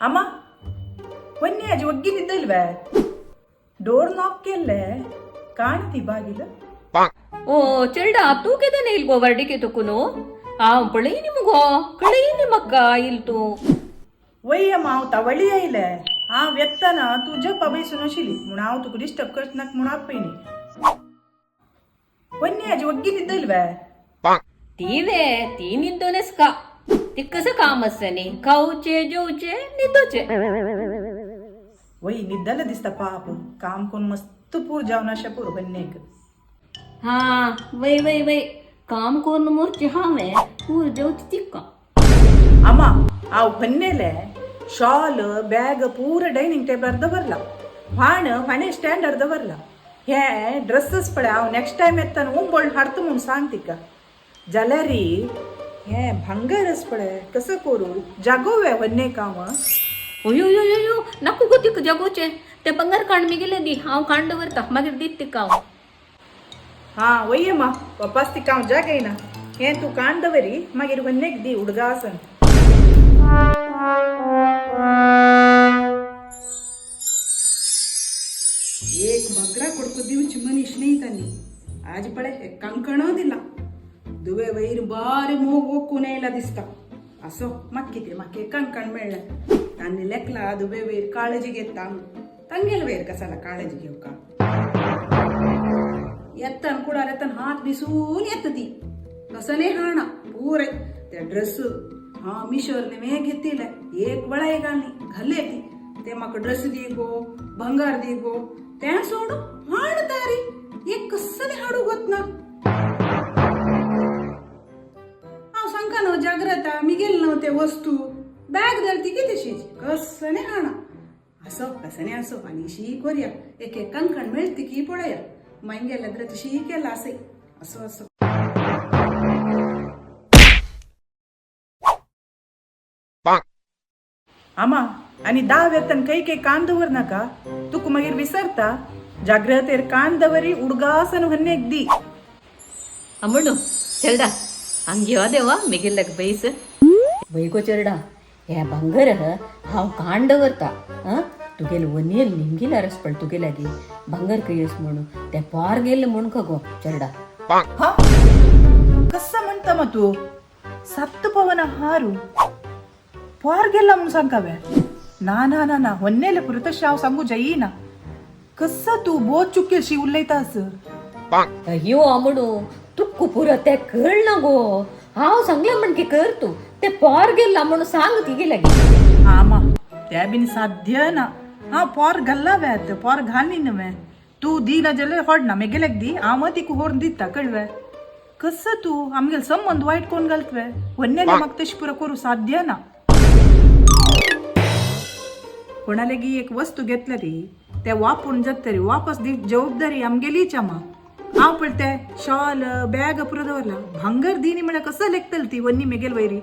ಅಮ್ಮ ಒನ್ನೆ ಅಜ್ಜಿ ಒಗ್ಗಿ ನಿದ್ದಲ್ವೇ? ಡೋರ್ ನಾಕ್ केल्ले ಕಾಣ್ತಿ ಬಾಗಿಲು. ಓ ಚೆಲ್ಡ, तू केदन येईल गो वर्डिके तुकून? हांव पळयनी मुगो, कळयनी म्हाका येईल तूं. वय अम्मा, हांव तवळी आयले. हांव वेत्ताना तूं जपा बैसून आशिल्ली म्हूण हांव तुका डिस्टर्ब करनाक म्हूण आपयनी. वन्नी आजी वग्गी निद्दलवे? ती वे ती निंदोनेस का ती कसं काम आसता न्ही, खावचे जेवचे न्हिदोचे. वय, निद्दले दिसता पाप. काम कोण मस्त पूर जावन अशें पूर वन्नेक. हा वय वय वय, काम करून मोरचे हांवें, पूर जेवचे तिका. अम्मा, हांव वन्नेले शॉल बॅग पूरा डायनिंग टेबलार दवरला, व्हाण व्हाणे स्टँडार दवरला. हे ड्रेसीस पळय, हांव नेक्स्ट टायम येताना उंबळ हाडता म्हूण सांग तिका. जाल्यार हे भांगर पळय, कसं करू जागो वे वन्नेक हांव? अयो यो यो यो, नाका गो तिका जगोवचें. ते बंगार कांड मिगेले दी, हांव कांड दवरता, मागीर दीत तिका हांव. हा वय्यम्मा, वापास तिका हांव जागयना. हें तूं कांड दवरी, मागीर वन्नेक दी उडगासन. एक बकरा ಕೊಡ್ಕೊ दिवची मनीष न्ही तांणी. आज पळय एक कंकण दिला. दुवे वयर बारी मोग ओकून येयला दिसता. असो म्हाका कितें, म्हाका एक कंकण मेळ्ळें. तांणी लेखला दुवे वयर काळजी घेता. तांगेले वयर कसाला काळजी घेवका? येतान कुडार येतान हात बिसून येता ती. कसले हाणा पुरे ते ड्रेस हा मिशोर में घेतिले. एक वळाय घालनी घाले ती. ते म्हाका ड्रेस दी गो, भंगार दी गो. तें सोडू हाड तारी एक कसले हाडू गोत ना. हांव सांगका न्हू जाग्रता मिगेल न्हू ते वस्तू बॅग धरती कितें कसने हाणा. असो कसने असो आनी शी कोरया. एक एक कंकण मेळती की पळया. मागीर गेल्या शी केला असे असो असो. आमा, आनी दाव येतान खंय खंय कान दवर नाका, तुका मागीर विसरता. जाग्रतेर कान दवरी, उडगासन वन्नेक दी. अम्मणू चेरडा, हांग यो देवा मिगेल्याक बैस. वय गो चेरडा, हे भांगर हांव कांड दवरता. आं, तुगेले वनियल निमगिल्यार पळ तुगे लागीं भांगर खंयस म्हणून ते पार गेले म्हूण गो चेरडा. हा, कसं म्हणता मग तू? सत्त पवನ हारू पार गेला म्हणून सांगावे? ना ना ना ना, वन्नेले पुरतशें हांव सांगू जायना. कसं तू बोत चुकेलशी उलयता असं. अयो अमणू, तुक्कू पुरो ते कळना गो. हांव सांगलें म्हण की कर तूं. ते पार गेला म्हणून सांग तिगे लागीं. आमा, ते बीन साध्य ना. हांव पोर घाल्ला वेत पोर घालनी न्हय. तूं दी ना जाल्यार होडना मेगेल्याक दी, हांव तिका व्हरून दिता कळवे. कसं तूं आमगेले संबंद वायट कोण घालतवे? वन्नेले म्हाका तशें पुरो करूं साध्य ना. कोणालेगी एक वस्तू घेतल्या ती ते वापरून जातरी वापस दी जबाबदारी आमगेलीच आमा. हांव पळय ते शॉल बॅग पुरो दवरला, भांगर दिनी म्हळ्यार कसं लेखतली ती वन्नी मेगेल वयरी?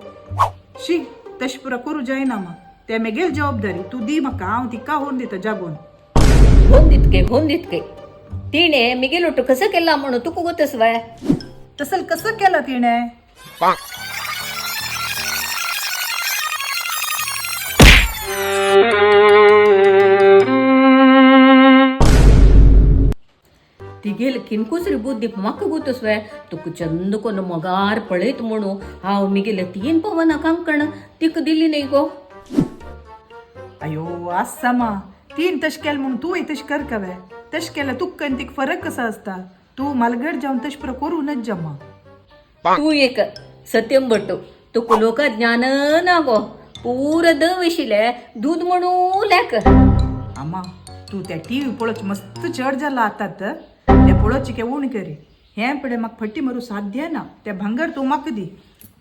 शी, तशें पुरो करूं जायना मा. ते मेगेल जबाबदारी. तूं दी म्हाका, हांव तिका व्हरून दिता जागोवन. होन दितके, होन दितके. तिणे मिगेल ಒಟ್ಟು कसं केला म्हणून तुका गोतस वय? तसल कसं केलं तिणे? तिगेल किनकुसरी बुद्धी म्हाका गोतस वय? तुका चंद कोन्न मोगार पळयत म्हणू हांव मिगेले तीन पवना कंकण तिका दिली न्ही गो. अयो आस्सा मा, तीन तशें केलें म्हणून तूंय तशें कर कवे? तशें केल्यार तुका आनी तिका फरक कसो आसता? तूं मालगड जावन तशें पुरो करूं नज मा. तूं एक सत्यम भट्टू, तुका लोक ज्ञान ना गो. पूर दव आशिल्ले दूद म्हणू लेक. आमा, तूं त्या टीव्ही पळोवच मस्त चड जाला आतां. ते पळोवची के उण करी. हें पळय, म्हाका फटी मारूं साध्य ना. ते भांगर तूं म्हाका दी.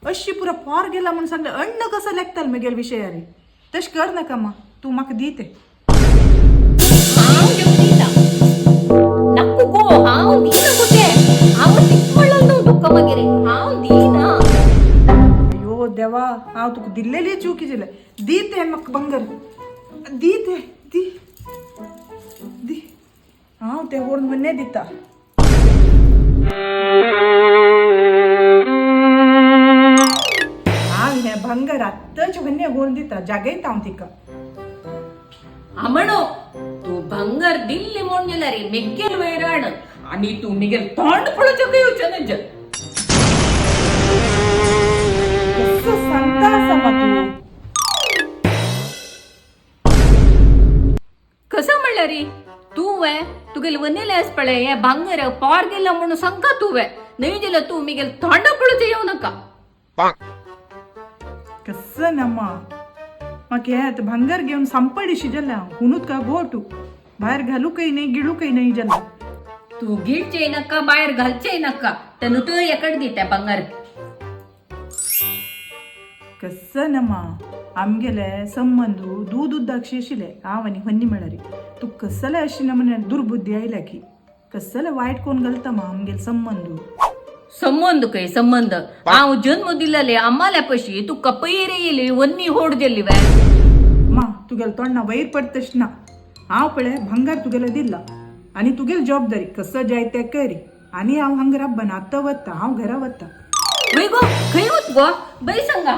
अशी पुरो पोर गेला म्हणून सांगलें, अण्ण कसो लेखताल मेगेल विशयारी? तशें कर नाका मा, तूं म्हाका दी ते. हांव घेवन दिता नाक्कू गो. हांव दिना गो ते. हांव तिक म्हणलं न्हू तुका, मागीर हांव दिना. अयो देवा, हांव तुका दिल्लेली चुकी जाले. दी ते म्हाका भांगर, दी ते, दी दी. हांव ते व्हरून म्हणणे दिता. हांव हें भांगर आत्ताच व्हन्ने व्हरून दिता, जागयता हांव तिका. अमणो तू भांगर दिल्ली म्हूण गेला रे मेगेल वैराण आनी तूं मिगेल तोंड पळोवचें येवचें नज. कसं सांगता आसा मा तूं. कसं म्हणलं रे तूं तुगेल वनेले आस पळय हे भांगर पार गेला म्हणून सांगका तुवें न्हय जाल्यार तूं मिगेल तोंड पळोवचें येवं नाका. कसं ना मा म्हाका हें भांगर घेवन सांपडिशी जाल्या हुनूत का गोटू भायर घालू काही नाही गिळू काही नाही जाल्या. तूं गिळचें नाका भायर घालचें नाका तेन्ना तूं एकड दी तें भांगर. कसं ना मा आमगेले संबंध दूद उद्दाक्षी आशिल्ले हांव आनी हन्नी म्हळ्यार तूं कसले अशी नमुने दुर्बुद्धी आयल्या की कसले वायट कोण घालता मा आमगेले संबंध. संबंध खंय संबंध हांव जन्म दिलेले आम्हाला पशी तू कपयरे येयली वन्नी होड दिल्ली वे. मा तुगेले तोंडा वयर पडतश ना हांव पळय भांगर तुगेले दिला आनी तुगेली जबाबदारी कसं जाय तें करी आनी हांव हांगा राबना आतां वता हांव घरा वता. वय गो खंय वत गो बरी सांगा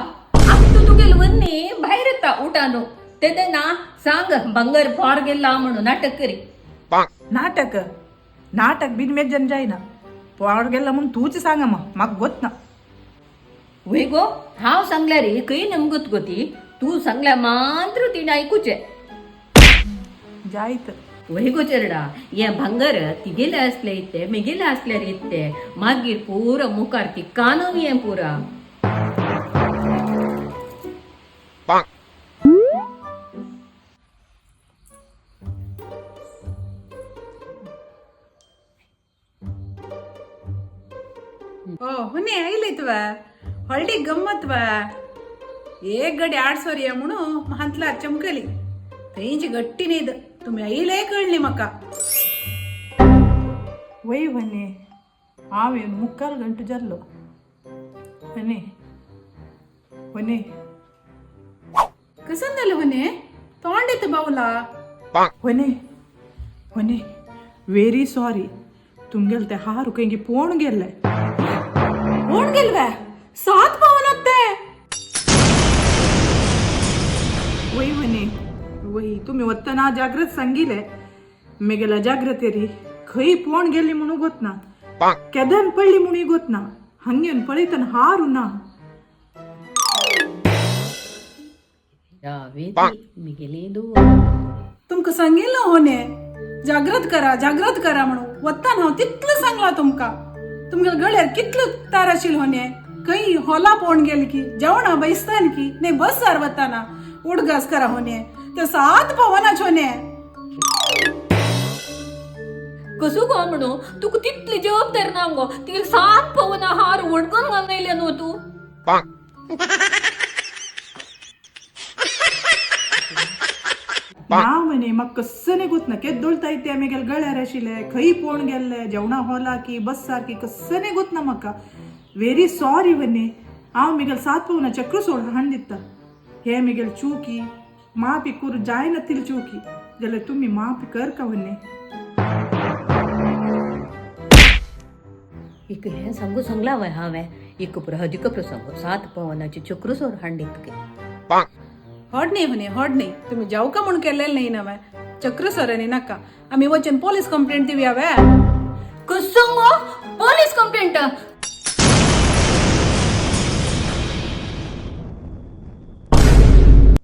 आत्तां तुगेली वन्नी भायर येता उठानो तेन्ना सांग भांगर फार गेला म्हणून नाटक करी. नाटक नाटक बीन मेजन जायना पोर गेला म्हणून तूच सांगा मा म्हाका गोत ना. वय गो हांव सांगल्या रे खंय नमगत गो ती तूं सांगल्या मात्र तिणें आयकुचें. जायत. वय गो चेरडा हें भांगर तिगेलें आसलें इत्तें मेगेलें आसल्यार इत्तें मागीर पुरो मुखार ती कानून हें पुरा. ओ हुने आयलेत वा हळदी गम्मत वा एक गडी आडसोरिया म्हणून हांतलार चमकली थंयची गट्टी न्हीद तुमी आयले कळ्ळी म्हाका. वय वने हांव येवन मुक्काल घंटो जाल्लो वने वने. कसं जालें हुने तोंड येता बावला. वने वने वेरी सॉरी तुमगेले ते हार खंय पोण गेल्ले. कोण गेलवे सात पावन ते. वय वने वय तुमी वतना जाग्रत सांगिले मेगेला जाग्रत री खंय पोण गेली म्हणून गोत ना केदन पडली म्हणून गोत ना हांग येवन पळयतना हारू ना. मिगेली दो तुमकां सांगिल्लो होने जाग्रत करा जाग्रत करा म्हणून वत्तान हांव तितलें सांगलां तुमकां. तुमगेल्या गळ्यार कितलो तार आशिल्लो होने खंय हॉला पोवन गेली की जेवणा बैसतान की न्ही बसार वताना उडगास करा होने ते सात पवनाच होने. कसो गो म्हणू तुका तितली जबाबदारी ना गो तिगेले सात पवन हार वडकून घालून येयले न्हू तूं. ना म्हणे म्हाका कस्स न्ही गोत ना केदोळता ते मेगेले गळ्यार आशिल्ले खंय पोवन गेल्ले जेवणा हॉला की बसार की कस्स न्ही गोत ना म्हाका. वेरी सॉरी वने हांव मेगेले सात पवना चक्र सोड हाण दिता हे मेगेले चुकी माफी करू जायना तितली चुकी जाल्यार तुमी माफी कर का वने. एक हें सांगू सांगला वय हांवें एक हदिक प्रसंग सात पवनाची चक्र सोड हांडीत की. हड न्ही हुने हड न्ही तुमी जावका म्हूण केल्लें न्ही नवें चक्र सरांनी नाका आमी वचून पोलीस कंप्लेंट दिवया वे. कसो गो पोलीस कंप्लेंट